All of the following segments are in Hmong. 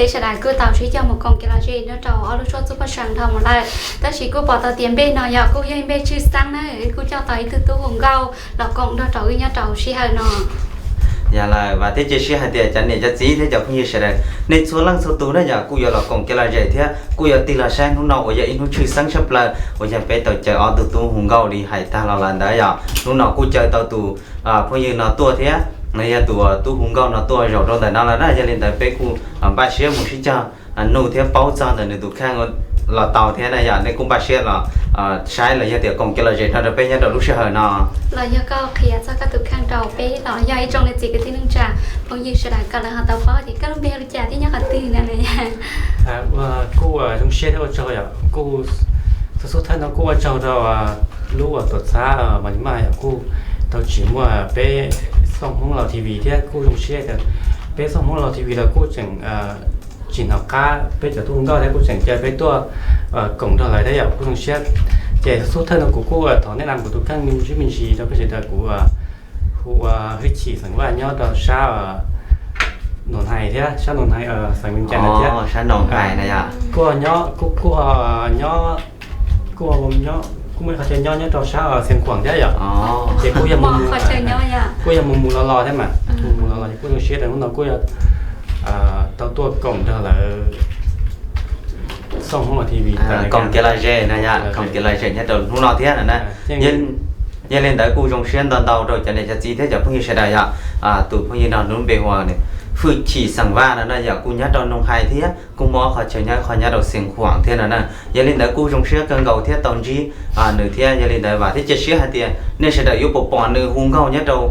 Peb sawv daws kuj tau sib coj mus koom kev lom zem nyob rau ob lub suab txuj paj seem dhau mus lawm, tab sis kuj pom tau tias npe no yog kuj yog ib npe tshwj xeeb na, wb kuj coj tau ib tug tub hu nkauj los koom nrog rau wb nyob rau sij hawm no. Yog lawm, vam thiab cia siab hais tias cov niam cov txiv thiab cov phooj ywg sawv daws nej txhua leej txhua tus na yog kuj yuav los koom kev lom zem thiab kuj yuav tig los saib hnub no uas yog ib hnub tshwj xeeb tshaj plaws uas yog peb tau caw ob tug tub hu nkauj li hais tag los lawm ntawd yog hnub no kuj caw tau tus phooj ywg no tuaj thiab yog tus tub hu nkauj no tuaj zaum rau ntawm no lawm na. Yog li ntawd peb kuj npaj siab mus sib cog nug thiab paub txog ntawm nws tus kheej los tau thiab na yog nej kuj npaj siab los saib los yog tias koom kev lom zem no rau peb nyob rau lub sij hawm no. Los yog koj qhia txog koj tus kheej rau peb los yog ib tsoom niam txiv kwv tij neej tsa phooj ywg sawv daws kom lawv ho tau paub tias koj lub npe hu li cas thiab nyob qhov twg no na. Kuj zoo siab thiab ua tsaug yom, kuj xub xub thawj no kuj ua tsaug rau lub tuam txhab Mas Lis Maj yom, kuj tau tsim muaj peb Xooj Hmoob Laus T V thiab kuj zoo siab tias peb Xooj Hmoob Laus T V los kuj tseem tsis hnov qab peb cov tub hu nkauj thiab kuj tseem caw peb tuaj koom nrog lawv thiab yom, kuj zoo siab. Ces xub thawj no kuv kuj thov nej nab kuv tus kheej me ntsis me ntsis rau peb sawv daws, kuv hu ua Hwj Chim xeem Vaj nyob rau sab Nus Hais thiab sab Nus Hais xeem Vees Cas no thiab. Sab Nus Hais na yom. Kuj nyob, kuj, kuj nyob, kuj nyob, kuj muaj qhov chaw nyob nyob rau sab Xeev Khuam thiab yom. Ces kuj yog mus, kuj yog mus mus los los thiab mas, mus mus los los ces kuj zoo siab rau hnub no kuj yog tau tuaj koom nrog lawv Xooj Hmoob Laus T V koom kev lom zem na yom, koom kev lom zem nyob rau hnub no thiab na. Yog li ntawd kuj zoo siab ntau ntau rau cov niam cov txiv thiab cov phooj ywg sawv daws yom. Tus phooj ywg no lub npe hu ua Hwj Chim xeem Vaj no na yom, kuj nyob rau Nus Hais thiab kuj muaj ob qhov chaw nyob, qhov nyob rau Xeev Khuam thiab no na. Yog li ntawd kuj zoo siab kawg nkaus thiab tau ntsib nws thiab. Yog li ntawd vam thiab cia siab hais tias nej sawv daws yuav pom pom nws hu nkauj nyob rau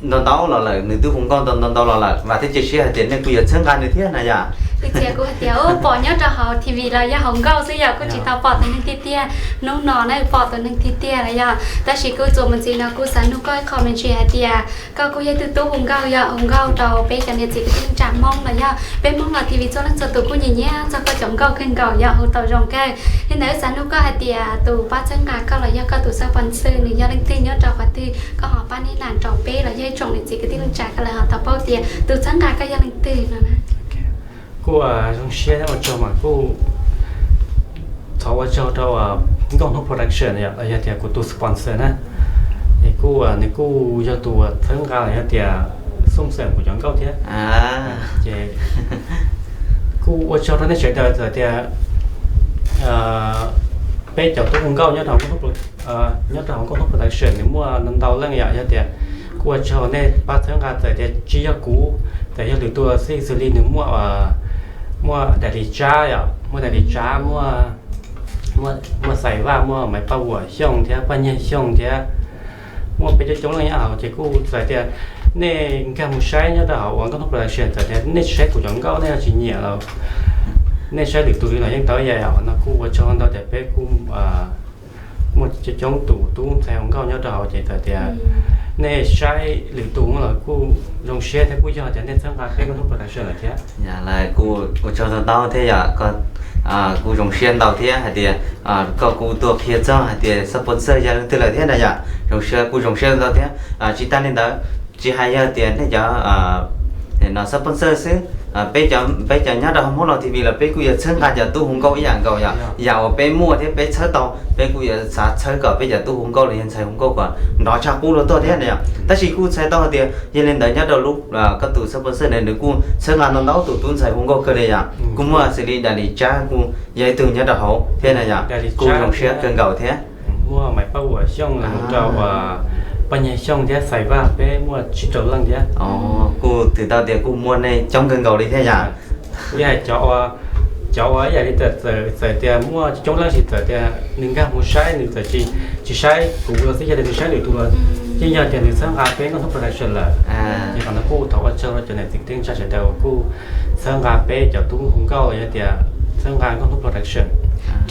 ntau ntau los lawm, nws twb hu nkauj ntau ntau los lawm, vam thiab cia siab hais tias nej kuj yuav txhawb nqa nws thiab na yom. Ib txhia kuj hais tias pom nyob rau hauv T V los yog hauv nkauj xwb yom, kuj tsis tau pom tus neeg tiag tiag. Hnub no na pom tus neeg tiag tiag lawm yom, tab sis kuj txuas mus ntxiv no kuj xav nug koj ib qho me ntsis hais tias koj kuj yog ib tug tub hu nkauj yom, hu nkauj rau peb cov niam txiv kwv tij neej tsa Hmoob los yog peb Hmoob Laus T V txhua leej txhua tus kuj nyiam nyiam txog koj cov nkauj kawg nkaus yom, hu tau zoo kawg. Li ntawd xav nug koj hais tias tus pab txhawb nqa koj los yog koj tus sponsor nws yog leej twg, nyob rau qhov twg, koj ho pab neb nas rau peb los yog ib tsoom niam txiv kwv tij neej tsa kom lawv ho tau paub tias tus txhawb nqa koj yog leej twg no na. Kuj zoo siab thiab ua tsaug mas kuj thov ua tsaug rau Nkauj Hnub Production yom, los yog tias kuv tus sponsor na. Es kuj nws kuj yog tus txhawb nqa los yog tias xooj xeem kuv cov nkauj thiab. Ces kuj ua tsaug rau nej sawv daws txawm tias peb cov tub hu nkauj nyob rau, nyob rau hauv Nkauj Hnub Production nws muaj ntau leej yom, yog tias kuj ua tsaug nej pab txhawb nqa txawm tias tsis yog kuv, txawm yog lwm tus xwb, xws li nws muaj, muaj Daim Lis Tsab yom, muaj Daim Lis Tsab, muaj, muaj Xais Vaj, muaj Maiv Paj Vuam Xyooj thiab Paj Nyiag Xyooj thiab muaj peb coob coob leej nyob hauv. Ces kuj txawm tias nej nkag mus saib nyob rau hauv uas Nkauj Hnub Production, txawm tias nej tsis saib kuv cov nkauj nej ho tsis nyiam los nej saib lwm tus li los yeej tau ib yam. No kuj ua tsaug ntau tias peb kuj muaj coob coob tus tub ntxhais hu nkauj nyob rau hauv, ces txawm tias nej saib lwm tus los kuj zoo siab thiab, kuj yog tias nej txhawb nqa peb Nkauj Hnub Production lawm thiab. Yog lawm kuj ua tsaug ntau ntau thiab yom, kuj zoo siab ntau thiab hais tias koj kuj tuaj qhia txog hais tias sponsor yog leej twg lawm thiab na yom. Zoo siab, kuj zoo siab ntau thiab. Tsis tas li ntawd, tsis hais yog tias nej cov no sponsor xwb, peb cov nyob rau hauv Hmoob Laus T V los peb kuj yuav txhawb nqa cov tub hu nkauj ib yam nkaus yom. Yam uas peb muaj thiab peb txhawb tau, peb kuj yuav xav txhawb kom peb cov tub hu nkauj los yog ntxhais hu nkauj kom nrov tshaj qub dua tuaj thiab na yom. Tab sis kuj txhais tau hais tias yog li ntawd nyob rau lub koj tus sponsor ne nws kuj txhawb nqa ntau ntau tus tub ntxhais hu nkauj kawg li yom. Kuj muaj xws li Daim Lis Tsab kuj yog ib tug nyob rau hauv thiab na yom, kuj zoo siab kawg nkaus thiab. Muaj Maiv Paj Vuam Xyooj los mus rau Paj Nyiag Xyooj thiab Xais Vaj, peb muaj tsib rau leej thiab. Kuj twb tau tias kuj muaj nej coob kawg nkaus li thiab yom. Yog cov, cov uas ib yam li txawm tias muaj coob leej, tsis txawm tias nws nkag mus saib, nws txawm tsis, tsis saib kuv los xwb, yog tias nws saib lwm tus los yeej yog tias nws txhawb nqa peb Nkauj Hnub Production lawm. Ces qhov no kuj thov ua tsaug rau cov niam txiv kwv tij neej tsa sawv daws uas kuj txhawb nqa peb cov tub hu nkauj los yog tias txhawb nqa Nkauj Hnub Production.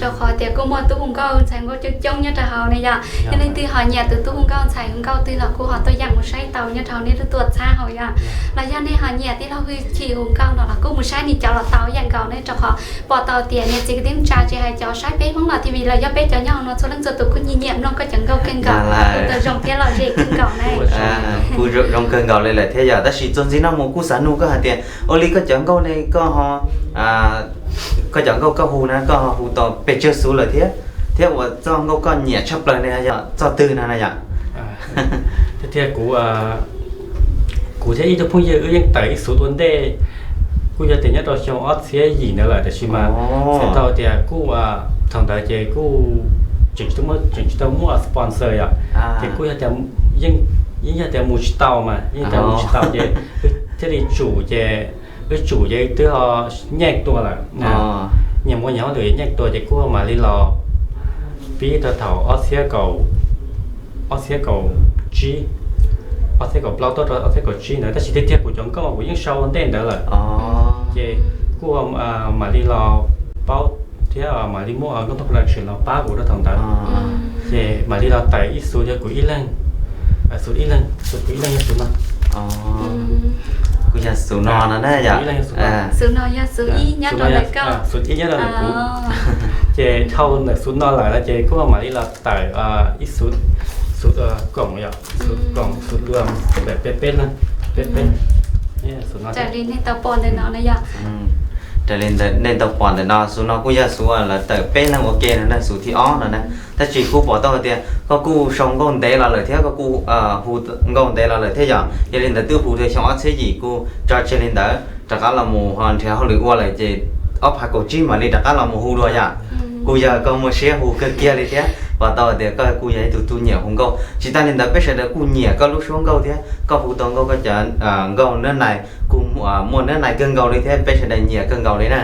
Rau qhov tias kuj muaj tub hu nkauj ntxhais hu nkauj coob coob nyob rau hauv ne yom. Yog leej twg ho nyiam tus tub hu nkauj ntxhais hu nkauj twg los kuj ho tuaj yeem mus saib tau nyob rau hauv nej lub tuam txhab hauv yom. Los yog nej ho nyiam tij laug Hwj Chim hu nkauj no los kuj mus saib nws cov los tau yeem nkaus ne, rau qhov pom tau tias niam txiv kwv tij neej tsa tsis hais cov saib peb Hmoob los T V los yog peb cov nyob hauv no txhua leej txhua tus kuj nyiam nyiam mloog koj cov nkauj kawg nkaus, tus tau zoo thiab lom zem kawg nkaus ne. Kuj zoo kawg nkaus li lawm thiab yom, tab sis txuas ntxiv no mus kuj xav nug koj hais tias ua li koj cov nkauj ne koj ho, koj cov nkauj koj hu na koj ho hu tau pes tsawg xuv lawm thiab, thiab uas txoj nkauj koj nyiam tshaj plaws ne yog txoj twg no na yom? Tiag tiag kuv, kuv thiab ib tug phooj ywg wb yeej tawm ib xuv ua ntej, kuj yog tias nyob rau xyoo ob txhiab yim ntawd lawm tab sis mas txhais tau tias kuj thaum ntawd ces kuj tseem tsis tau muaj sponsor yom, ces kuj yog tias yeej yog tias mus tsis tau mas yeej tias mus tsis tau ces wb thiaj li tsum ces wb tsum ces twb ho nyeej tua lawm. Nyias muaj nyias hauj lwm nyeej tua ces kuj mam li los pib rau thaum ob txhiab kaum, ob txhiab kaum tsib, ob txhiab kaum plaub tuaj rau ob txhiab kaum tsib ntawd tab sis tiag tiag kuv cov nkauj kuv yeej sau ua ntej ntawd lawm, ces kuj mam li los paub thiab mam li muaj Nkauj Tooj Production los pab kuv rau thaum ntawd, ces mam li los tawm ib xuv thiab kuv ib leeg, xuv ib leeg, xuv kuv ib leeg yog xuv no. Kuj yog xuv no no na yom? Xuv no yog xuv ib nyob rau ntawm kuv, ces dhau ntawm xuv no lawm ces kuj mam li los tawm ib xuv, xuv koom yom, xuv koom xuv dua, peb peb leeg, peb peb, raws li nej tau pom ntawm no na yom. Raws li nej tau pom ntawm no xuv no kuj yog xuv lawv tawm peb leeg ua ke no na, xuv thib ob no na. Tab sis kuj pom tau hais tias koj kuj sau nkauj ntev los lawm thiab koj kuj hu nkauj ntev los lawm thiab yom, yog li ntawd twb hu rau xyoo ob txhiab yim kuj tso tseg li ntawd rov qab los mus ho nrhiav hauj lwm ua lawm ces ob phav kaum tsib mam li rov qab los mus hu dua yom. Kuj yog koj muaj siab hu kawg kiag li thiab pom tau hais tias koj kuj yog ib tug tub nyiam hu nkauj. Tsis tas li ntawd peb sawv daws kuj nyiam koj lub suab nkauj thiab koj hu tau nkauj koj cov nkauj nab nais kuj muaj nab nais kawg nkaus li thiab peb sawv daws nyiam kawg nkaus li na.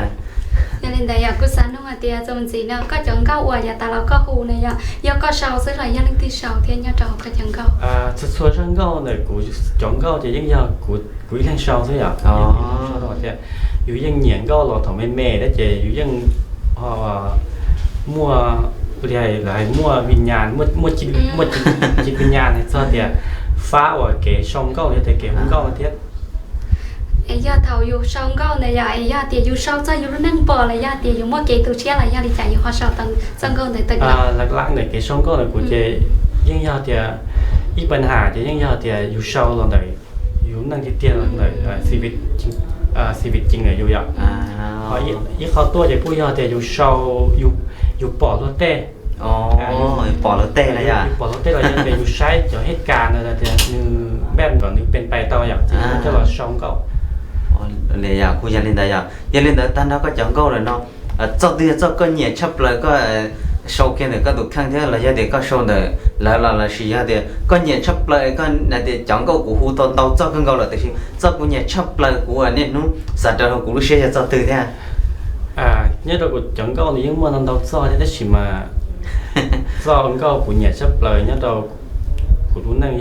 Yog li ntawd yog kuj xav nug hais tias txuas ntxiv no koj cov nkauj uas yav tas los koj hu na yog, yog koj sau xwb los yog leej twg sau thiab nyob rau hauv koj cov nkauj? Txhua txhua zaj nkauj ntawm kuv cov nkauj ces yeej yog kuv ib leeg sau xwb yom. Tias yus yeej nyiam nkauj los thaum me me thiab ces yus yeej muaj li hais lawv hais muaj vim nyas, muaj ci vim nyas hais txog tias fab uas kev sau nkauj thiab kev hu nkauj thiab. Es yog thaum yus sau nkauj ntawd yog es yog tias yus sau txog yus lub neej pom los yog tias yus muaj kev tu siab los yog li cas yus ho sau txoj nkauj ntawd tawm? Laj laj ntawm kev sau nkauj ntawm kuv ces yeej yog tias ib pab has ces yeej yog tias yus sau los ntawm yus neej tiag tiag los ntawm xi vi ceev ntawm yus yom. Ho ib qho tuaj ces kuj yog tias yus sau, yus pom luag tej, pom luag tej na yom, pom luag tej los yog tias yus saib cov hej kas ntawd tias nws npaj kom nws pes pais tau yom ces yus coj los sau nkauj. Li yog kuj yog li ntawd yom. Yog li ntawd tag nrho koj cov nkauj lawm no txoj twg yog txoj koj nyiam tshaj plaws koj sau kiag ntawm koj tus kheej thiab los yog tias koj sau ntawm lawv los lossis yog tias koj nyiam tshaj plaws koj hais tias cov nkauj kuv hu tau ntau txoj kawg nkaus lawm tiam sis txoj kuv nyiam tshaj plaws kuv niaj hnub xav rau hauv kuv lub siab yog txoj twg thiab? Nyob rau kuv cov nkauj nws yeej muaj ntau ntau txoj thiab tab sis mas txoj nkauj kuv nyiam tshaj plaws nyob rau kuv lub neej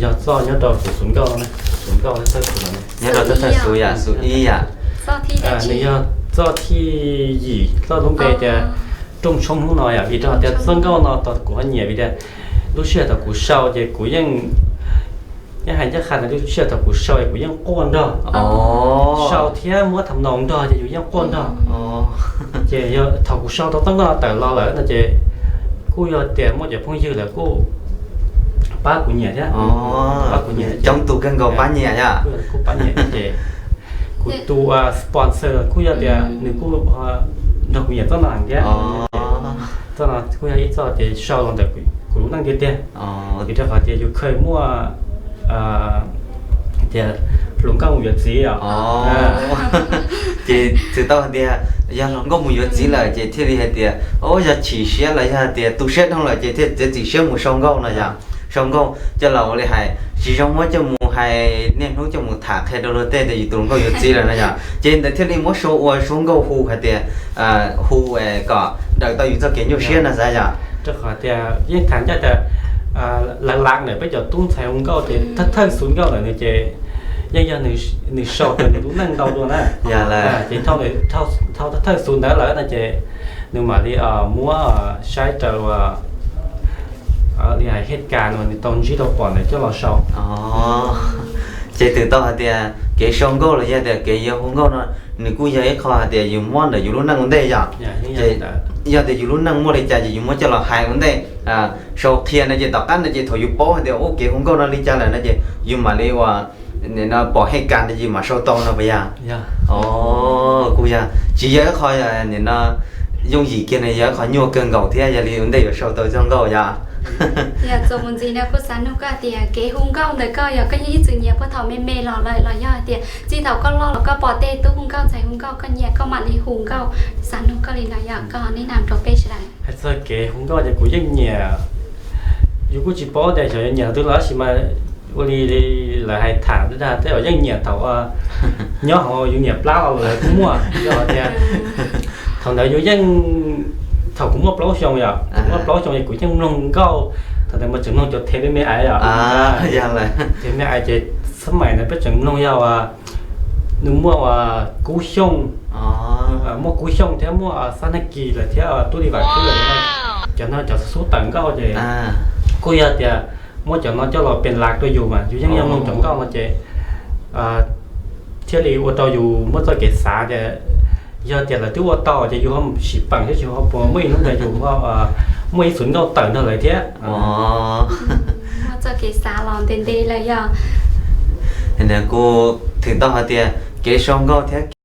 yog txoj nyob rau kuv xuv nkauj, xuv nkauj thawj xuv no, nyob rau thawj xuv yom, xuv ib yom. Nws yog txoj thib yim, txoj lub npe tias Rooj Tshoob Hnub No yom. Vim rau qhov tias txoj nkauj no kuv ho nyiam vim tias lub sij hawm thaum kuv sau ces kuv yeej, yeej hais ncaj qha tias lub sij hawm thaum kuv sau es kuv yeej quaj nrog, sau thiab muab tham noos nrog ces yus yeej quaj nrog. Ces yog thaum kuv sau tau txoj nkauj no tawm los lawm no ces kuj yog tias muaj cov phooj ywg lawv kuj pab kuv nyiam thiab, pab kuv nyiam, coob tus kawg nkaus pab nyiam yom. Kuj pab nyiam ces kuv tus sponsor kuj yog tias nws kuj nrog kuv nyiam txoj no heev thiab. Txoj no kuj yog ib txoj tias sau los ntawm kuv lub neej tiag tiag. Vim rau qhov tias yus kheev muaj tias hluas nkauj mus yuav txiv os. Ces txhais tau hais tias yog hluas nkauj mus yuav txiv lawm ces thiaj li hais tias o yog chim siab los yog hais tias tu siab dhau lawm ces thiaj txiav txim siab mus sau nkauj no yom. Sau nkauj coj los ua li hais tsis zoo muab coj mus hais niaj hnub coj mus tham qhia rau luag tej tias yus tus hluas nkauj yuav txiv lawm no yom, ces ntawd thiaj li muab sau ua suab nkauj hu hais tias hu kom daws tau yus txoj kev nyuaj siab no xav yom. Rau qhov tias yeej tham ncaj tias lav lav ntawm peb cov tub ntxhais hu nkauj ces thawj xuv nkauj ntawm nws ces yeej yog nws sau raws nws lub neej ntau dua na. Ces thawj xu ntawd lawm no ces nws mam li muab saib raws li hais hej kas uas nws tau ntsib tau pom ntawd coj los sau. Ces twb tau hais tias kev sau nkauj los yog tias kev yuav hu nkauj no nws kuj yog ib qho hais tias yus muab ntawm yus lub neej ua ntej yom. Yog tias yus lub neej muaj li cas ces yus muab coj los hais ua ntej, sau qhia no ces tom qab no ces thaum yus paub hais tias ua kev hu nkauj no li cas lawm no ces yus mam li ua nim no pom hej kas no ces mam sau tau no puas yog? Kuj yog, tsis yog ib qho nim no yooj yim kiag no, yog ib qho nyuaj kawg nkaus thiab yog li ua ntej yuav sau tau txoj nkauj yom. Yog txuas mus ntxiv no kuj xav nug koj tias kev hu nkauj ntawm koj yog koj yeej ib txwm nyiam puag thaum me me los lawm los yog hais tias txij thaum koj loj los koj pom tej tub hu nkauj ntxhais hu nkauj koj nyiam koj mam li hu nkauj? Xav nug koj li no yog koj neb nam rau peb sawv daws. Hais txog kev hu nkauj ces kuv yeej nyiam, yus kuj tsis paub tias xyov yuav nyiam twg los tab sis mas ua li lawv hais tham tej zaum yeej nyiam thaum nyob hauv yus niam plab los lawv kuj muaj. Yog tias thaum ntawd yus yeej, thaum kuv muaj plaub xyoo yom, kuv muaj plaub xyoo es kuv yeej mloog nkauj, thaum ntawd mas tseem mloog cov thev me me ais yom. Thev me ais ces xab maim ntawd peb tseem mloog yog uas nws muaj uas Kub Xyooj, muaj Kub Xyooj thiab muaj Xab Naj Kis lawm thiab Tub Li Vam Khwb lawm. Cov no cov xub tawm nkauj ces kuj yog tias muab cov no coj los pes lav rau yus mas yus yeej yog mloog cov nkauj no ces thiaj li ua rau yus muaj txoj kev xav tias yog tias lawv twb ua tau ces yus ho sim peem thiab tsis ho puas muaj ib hnub ntawd yus muaj ib txhua nkauj tawm nrog lawv thiab. Muaj txoj kev xav los ntev ntev lawm yog. Kuv twb tau hais tias kev sau nkauj thiab